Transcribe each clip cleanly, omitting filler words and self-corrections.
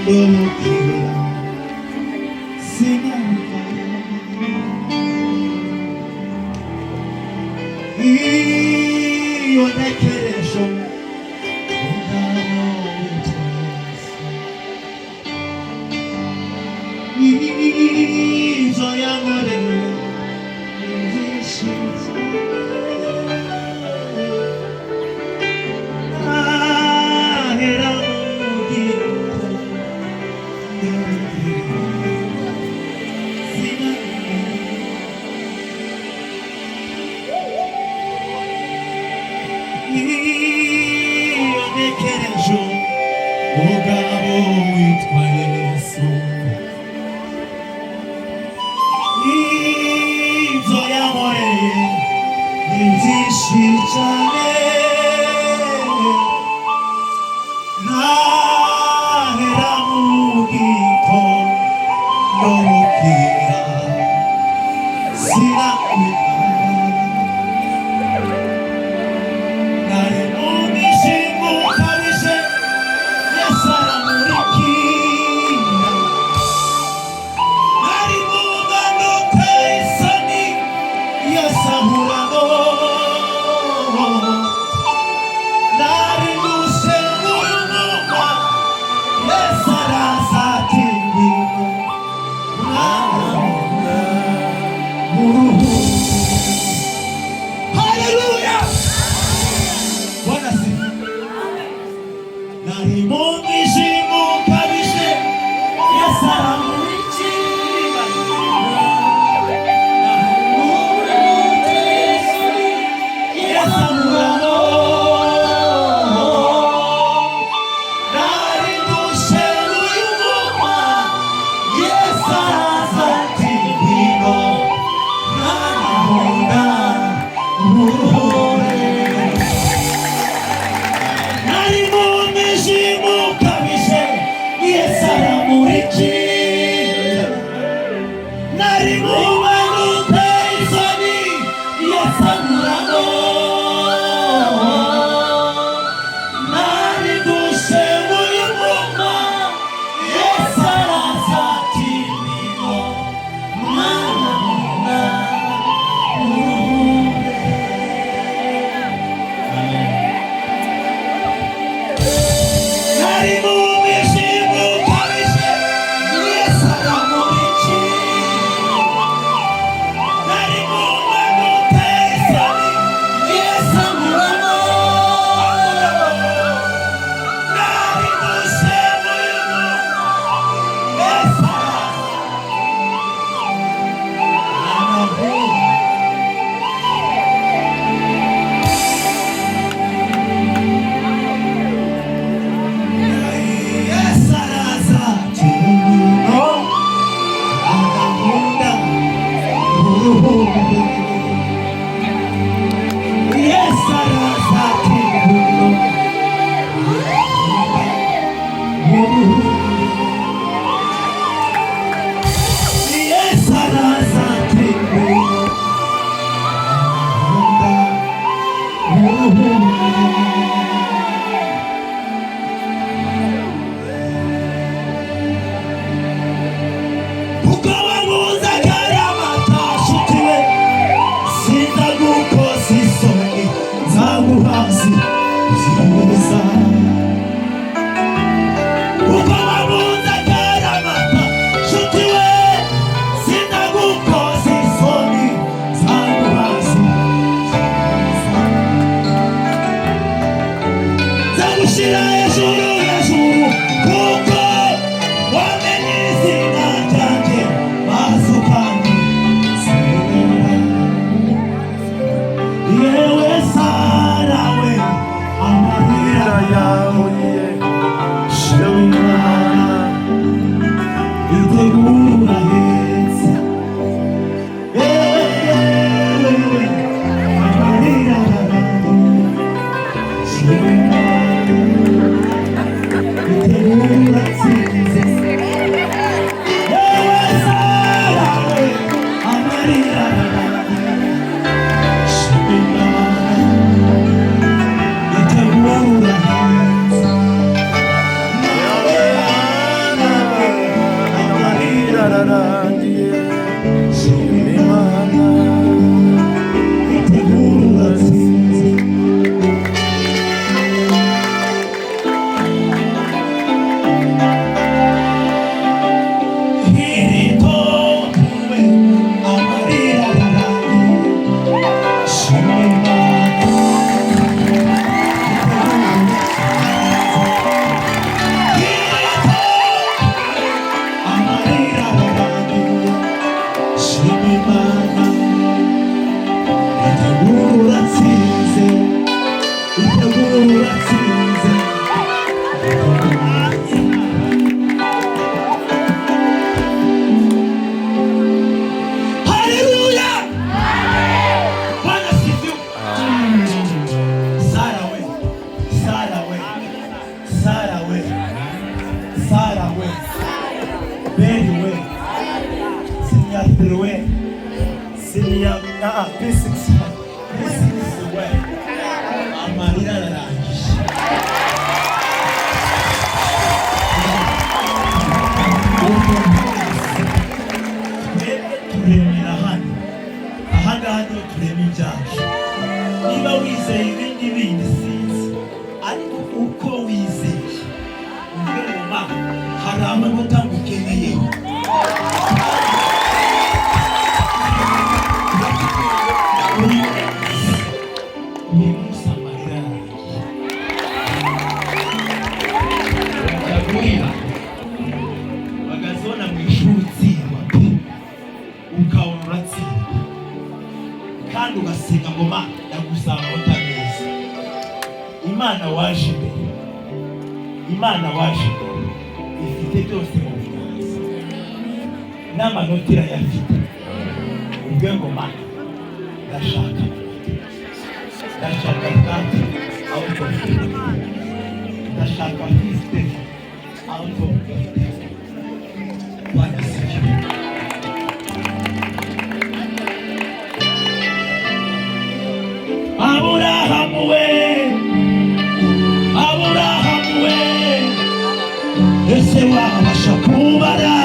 Bukira sinabimara. Iyo ntekereje umugabo witwa Yesu, ibyo yankoreye ni byinshi cyane, nahera mu gito sinabimara. Iyo ntekereje umugabo witwa Yesu, ibyo yankoreye ni byinshi cyane, nahera mu gitondo bukira sinabimara. Nari mu mwijima ukabije, Yesu aramurikira. Nari mu mpanuka y'isoni, Yesu ankuramo. Nari ndushye n'umwuma, Yesu araza ati: "Ngwino mwana muruhuke." Haleluya! Bwana sifa. Nari mu mwijima ukabije, Yesu aramurikira. Yesu ankuramo. Nari ndushye n'uyumuma, Yesu araza ati: "Ngwino mwana nkunda, uruhure." Nari mu mwijima ukabije, Yesu aramurikira. Nari mu mpanuka y'isoni, Yesu ankuramo. Nari ndushye n'uyumuma, Yesu araza ati: "Ngwino mwana nkunda, uruhure." Amen. Nari mu mwijima ukabije, Yesu aramurikira. Nari mu mpanuka y'isoni, Yesu ankuramo. Nari ndushye n'uyumuma, Yesu araza anahura. Yesu araza ati: "Ngwino mwana nkunda, uruhure." Yesu araza ati: "Ngwino mwana nkunda, uruhure." Yesu araza ati: "Ngwino mwana nkunda, uruhure." Kuko wankunze akaramata, nshuti we, sinzagukoza isoni, nzaguhaza ibyiza. Kuko wankunze akaramata, nshuti we, sinzagukoza isoni, nzaguhaza ibyiza. Nzagushyira hejuru hejuru, kuko wamenye izina ryanjye maze ukanyizera. Yewe Sara we, amarira yawe shewe Imana itegura heza. Yewe amarira yawe shewe Imana. We, Beri we, senior 3 we, senior P6, P6 we, amarira ararangije. Umuntu wese, twebwe turemera hano, ahangaha niho turema ibyacu. Niba wizeye ibindi bindi sinzi, ariko uko wizeye uvuge ngo: "Mana, hari amanota ngukeneyeho." Uyu munsi amarira yarangiye. Ndagurira bagazona mu ishuri, utsindwa pe, ukabona uratsindwa kandi ugasenga ngo: "Mana, ndagusaba amanota meza." Imana waje imbere, Imana waje imbere ifite byose mu biganza, n'amanota irayafite. Ubwe ngo: "Mana, ndashaka amanota, ndashaka 30 out of 50, ndashaka 50 out of 50." Bwana asifiwe. Aburahamu we, Aburahamu we, ese wabasha kubara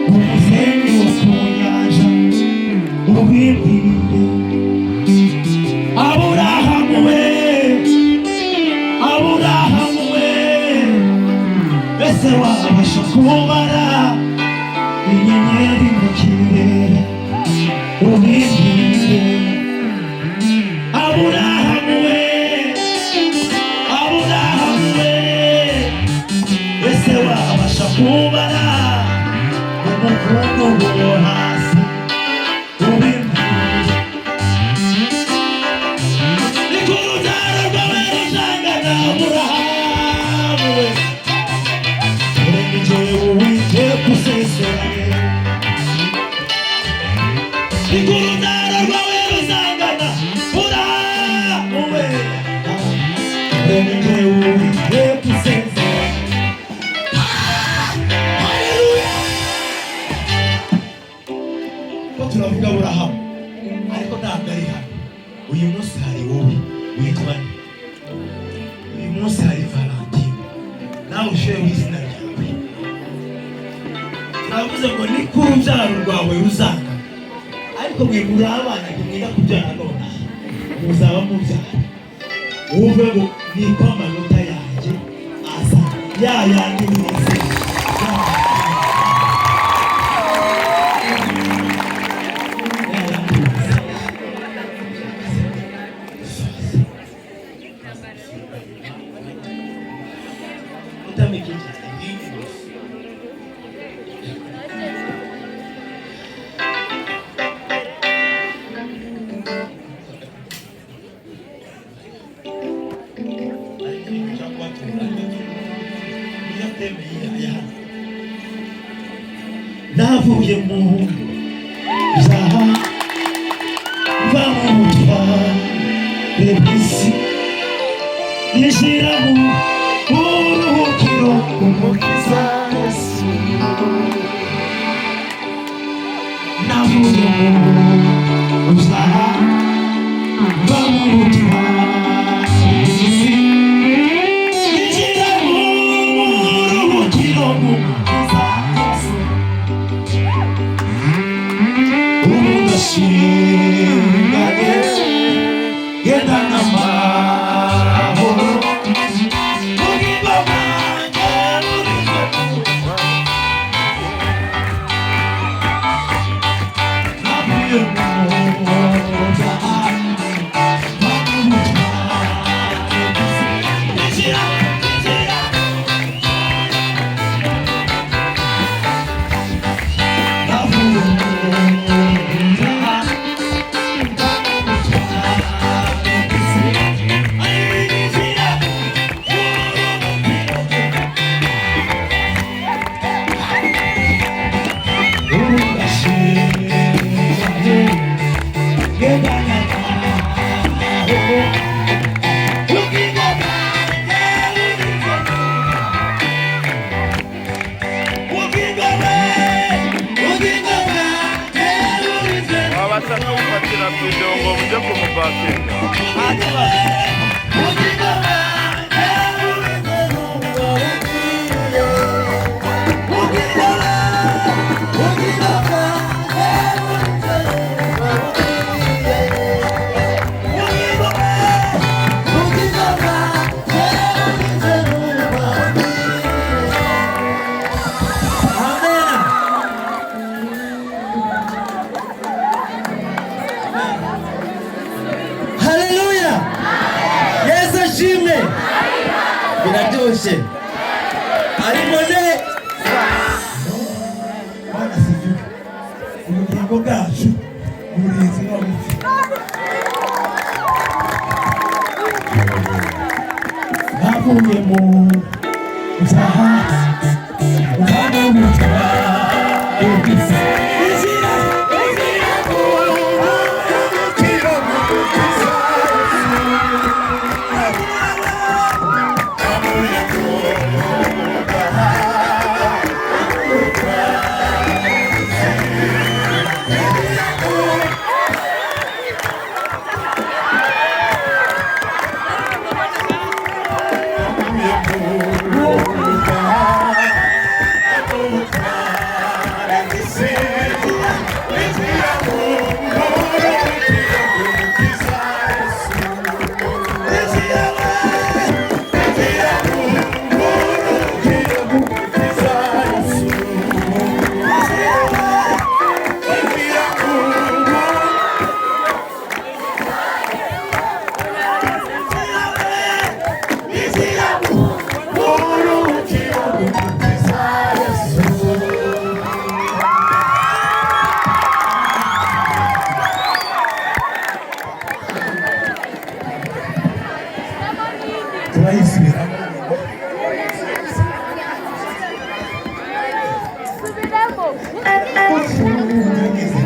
umusenyi wo ku nyanja? Ubimbwire. Aburahamu we, Aburahamu we, ese wabasha kubara inyenyeri mu kirere? Ubimbwire. Aburahamu we, Aburahamu we, ese wabasha kubara umukungugu wo hasi? Ubimbwire. Niko urubyaro rwawe ruzangana. Aburahamu we, dore ni jyewe Uwiteka usezeranye. Niko urubyaro rwawe ruzangana. Aburahamu we, dore ni jyewe Uwiteka usezeranye. Haleluya! Ko turavuga Aburahamu, ariko ntabwo ari hano. Uyu munsi hari wowe witwa nde? Uyu munsi hari Valentine, nawe ushireho izina ryawe. Turavuze ngo niko urubyaro rwawe ruzangana, ariko mwe muri abana, ntimwenda kubyara nonaha, muzaba mubyara. Wumve ngo niko amanota yanjye aza, ya yandi wizeye. Ya yandi wizeye. Utamenya ibindi gusa. Ariko ibintu cyangwa kubatura niyo thème ya hano. Navuye mu byaha, mva mu butware bw'isi, yishyira mu buruhukiro. Umukiza Yesu. Navuye mu byaha, mva mu butware bw'isi, yishyira mu buruhukiro bw'Umukiza Yesu. Ubu ndashinganye, genda n'amahoro, ubugingo bwanjye burinzwe. Navuye mu Rwa Kenya. Nta kibazo. Amen. Haleluya! Yesu ashimwe! Biraryoshye. Ariko ne Bwana asifiwe. Ubugingo bwacu uburinzi n'ubupfu. Navuye mu byaha, mva mu butware bw'isi. Inzira, inzira, Turayisubiramo. Tugeze.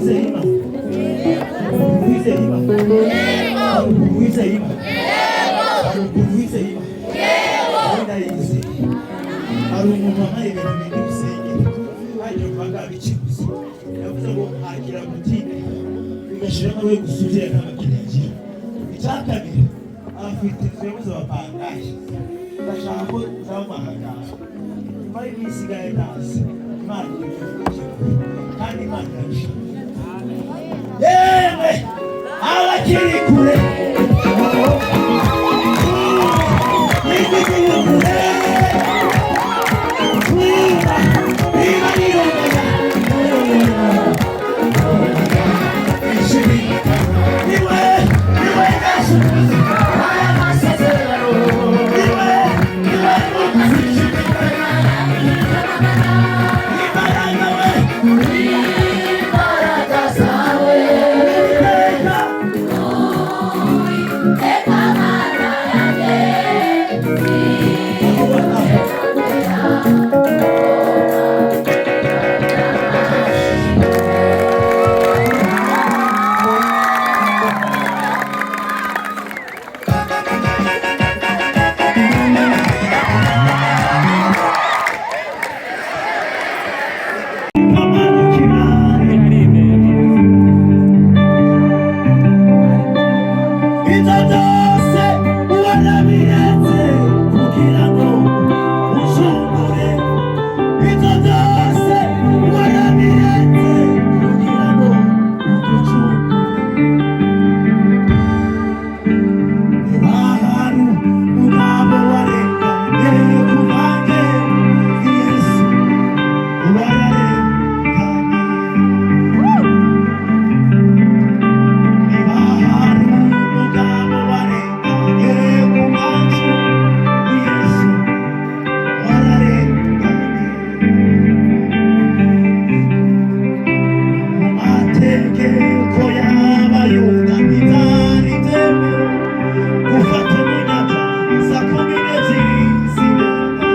Wizeye Imana? Wizeye Imana? Hari ukuntu wizeye Imana? Hari ukuntu wizeye Imana? Wowe ndayizeye. Hari umuntu wampaye ibintu bindi bisengera, hanyuma bikiguze, yavuze ngo agira butike bigashiramo we gusubira, nta bakiriya agira. Icya kabiri, afite inzu yabuze abapangayi, ndashaka ko nzamuha. Nyuma y'iminsi igaye ntazi, Imana igiye, kandi Imana irabishaka. Yewe, abakiri kure n'igiti kure niba nironganya niwe niwe gasubiza aya masezerano, niwe niwe imbaraga we Imbaraga zawe. Uwiteka. Uwiteka Mana yanjye. Ibyo byose warabiretse kugira ngo ucungure. Ibyo byose warabiretse kugira ngo uducungure. Niba hari umugabo warenganye ku bwanjye, Yesu wararenganye. Niba hari umugabo warenganye ku bwacu, Yesu wararenganye. Mu mategeko y'Abayuda ntibyari byemewe gufata umunyabyaha saa 12 zirenga.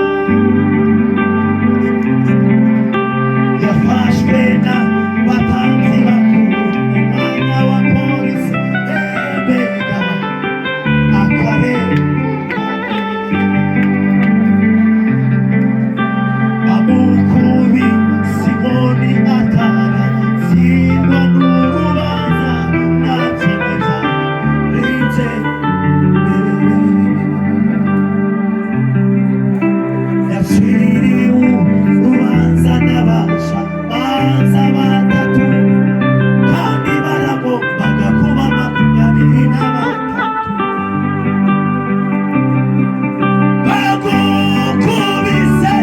Yafashwe na batambyi bakuru mu mwanya wa polisi, mbega akarere. Amukubi Simoni ataratsindwa n'urubanza nta kimwe cyarenze. Yaciriwe urubanza n'abacamanza batatu, kandi baragombaga kuba 23. Bagukubise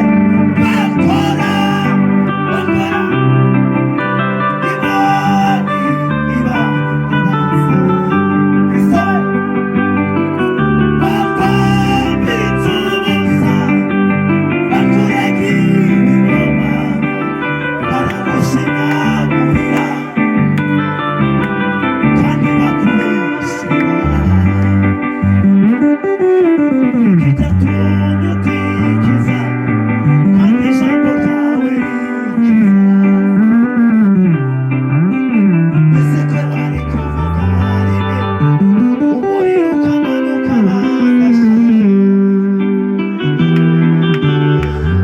bakora bakora imani iba abaza isobe, bakwambitse ubusa, bakurega ibinyoma, baragushinyagurira kandi bakubeshyera. Igitumye utikiza, kandi ijambo ryawe rikiza. Mbese ko wari kuvuga rimwe, umuriro ukamanuka bagashya?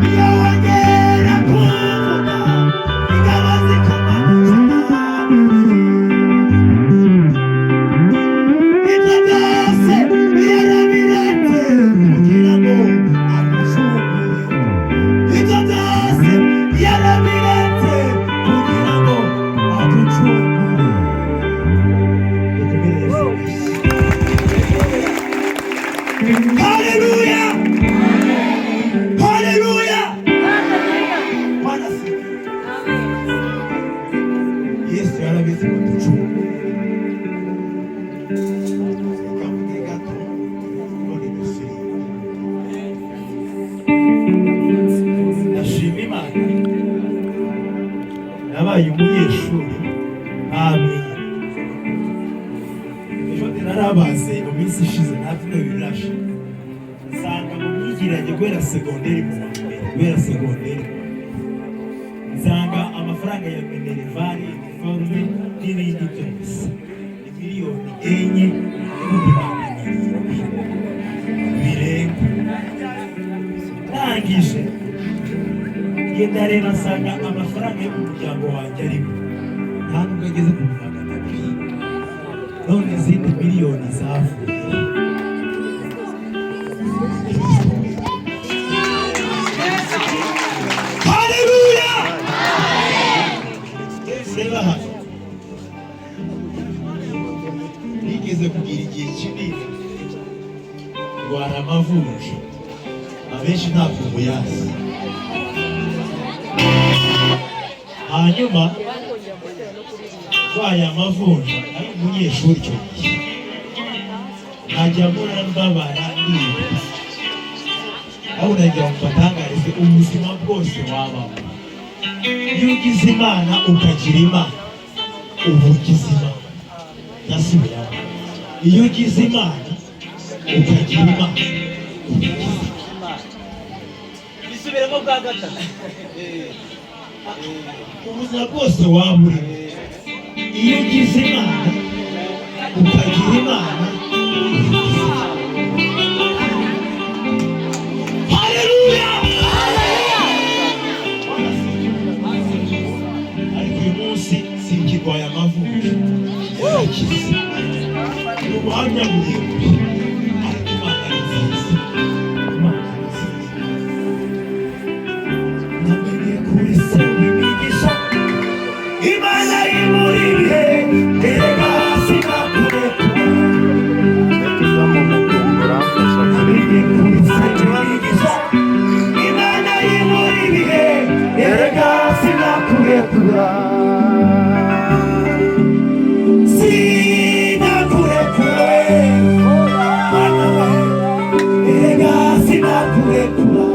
Iyo wongera kuvuga, ingabo zikamanukira. Ibyo byose yarabiretse kugira ngo agucungure. Ibyo byose yarabiretse kugira ngo aducungure. Dukomere Yesu. Haleluya, haleluya! Bwana asifiwe. Yesu yarabizi ngo ducungure. Reka mvuge gato none dusubire. Ndashima Imana, nabaye umunyeshuri ntamenye. Ejo narabaze mu minsi ishize, nta byumweru birashira, nsanga mu myigire yanjye guhera segonderi mu wa mbere, guhera segonderi, nsanga amafaranga ya minerval, uniforme. N'ibindi byose ni 4,700,000 birenga. Ndangije ngenda reba, nsanga amafaranga yo mu muryango wanjye arimo nta nubwo ageze ku 200. None izindi miliyoni zavuye? Haleluya! Reba hano, nigeze kugira igihe kinini ndwara amavunja, abenshi ntabwo muyazi. Hanyuma ndwaye amavunja, ari umunyeshuri icyo gihe, nkajya mbona mbabara niba aho nagira ngo mbatangarize, ubuzima bwose wabamo, iyo ugize Imana, ukagira Imana, uba ugize Imana. Ndasubiramo: iyo ugize Imana, ukagira Imana, uba ugize Imana. Bisubiremo bwa gatatu. Ubuzima bwose waba urimo, iyo ugize Imana, ukagira Imana, uba ugize Imana. Haleluya! Ariko uyu munsi sinkirwaye amavunja, yarakize. Ni ubuhamya burebure, ariko Imana ni nziza, Imana ni nziza. Namenye kuri se w'imigisha, Imana iri muri ibihe, erega sinakurekura. Namenye kuri se w'imigisha, Imana iri muri ibihe, erega sinakurekura, sinakurekura. Mana we, erega sinakurekura.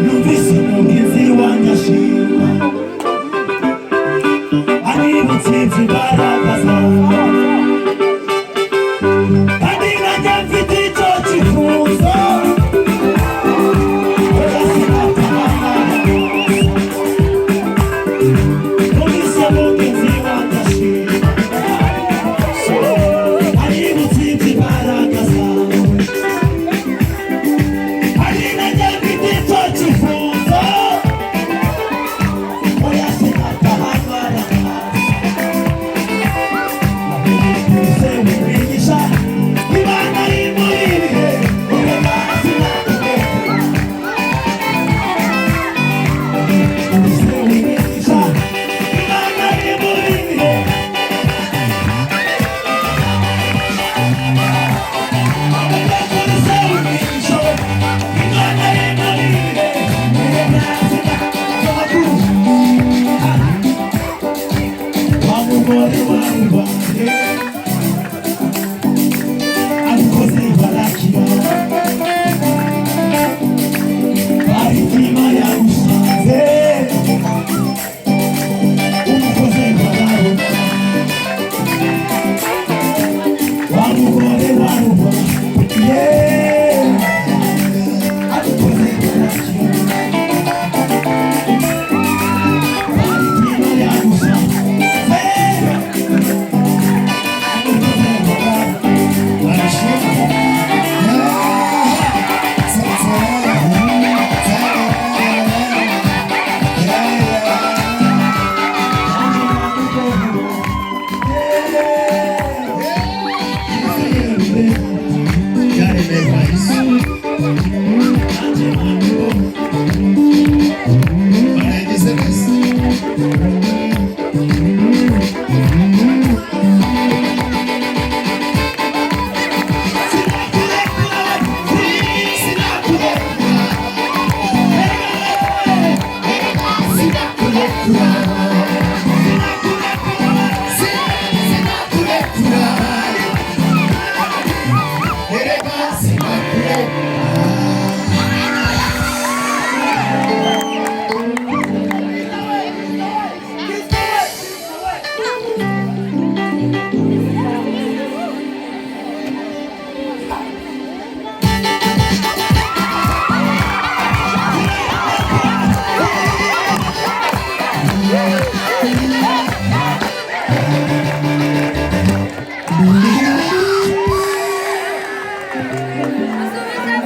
Numvise umugenzi wanjye ashima, anyibutse imbaraga zawe, kandi nanjye mfite icyo cyifuzo. Oya, sinatabara. Numvise umugenzi wanjye ashima, anyibutse imbaraga zawe, kandi nanjye mfite icyo cyifuzo. Oya, sinatahamara. Imana iri muri ibihe, erega sinakurekura. Imana iri muri ibihe. Imana iri muri ibihe, erega sinakurekura. Wa mugore warurwaye, abakozi barakira, baritima yarusanze, umukozi bararura. Wa mugore warurwaye, abakozi barakira, baritima yarusanze, umukozi bararura.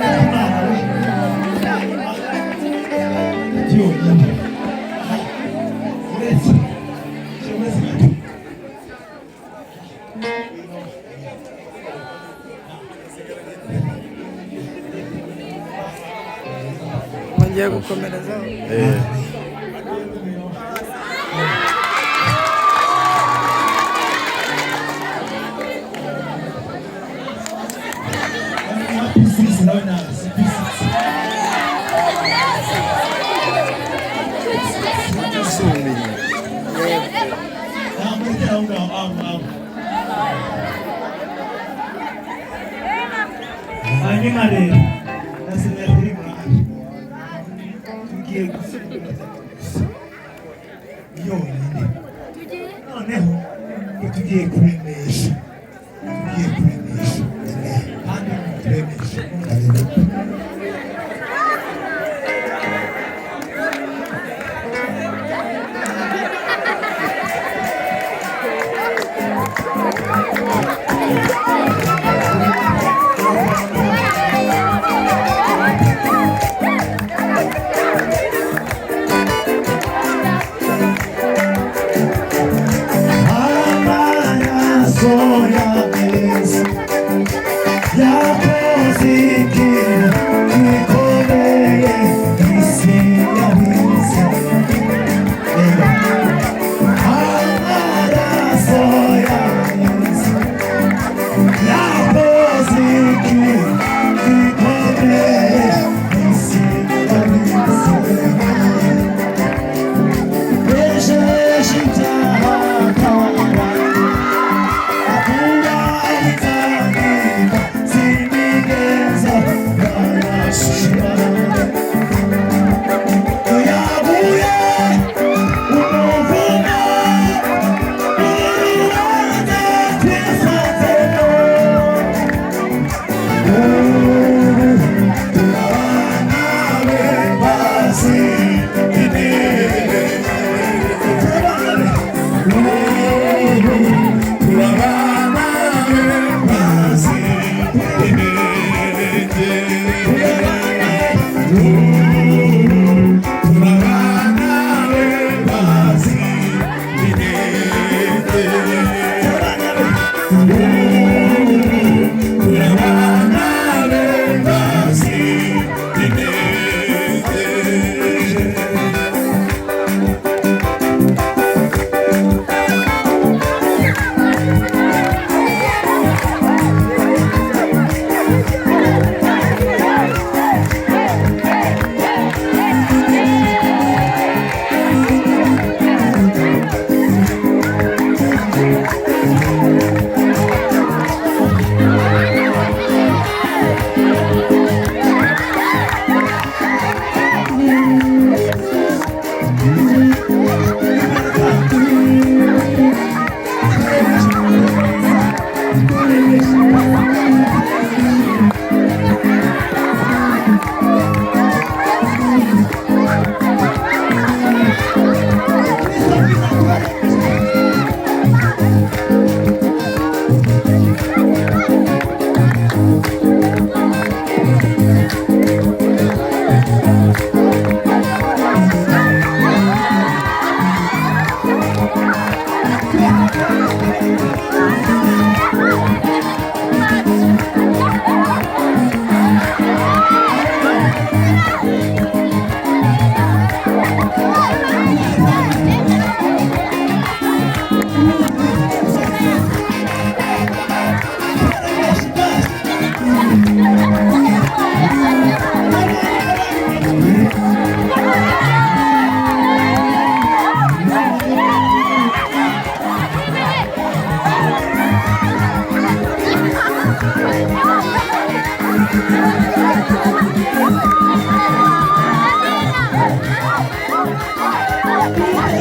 Imana we byonyine uretse uretse gato. Mwongeye gukomerezaho. P6 nawe nazi P6. Usumbiye. Ntabwo aho ngaho aho ngaho. Hanyuma rero na senateri murahari, tugiye gusubiza gusa yonyine. Noneho ngo tugiye kuremesha, tugiye kuremesha kandi turemesha. Amaraso ya Yesu yakoze ikintu gikomeye isi yabizi. Amaraso ya Yesu yakoze ikintu gikomeye isi yabizi. Ejeje ibyaha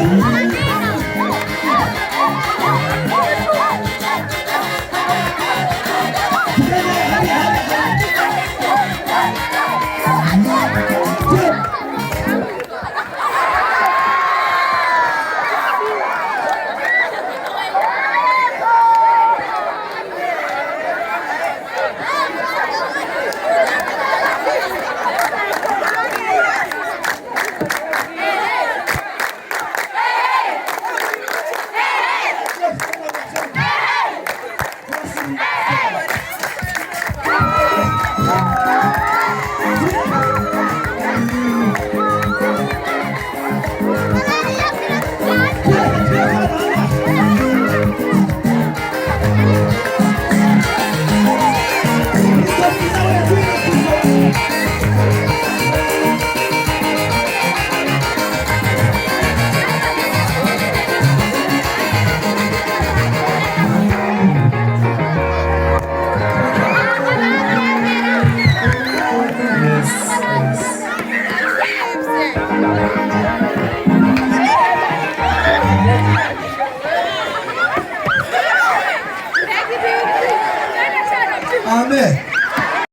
Thank you.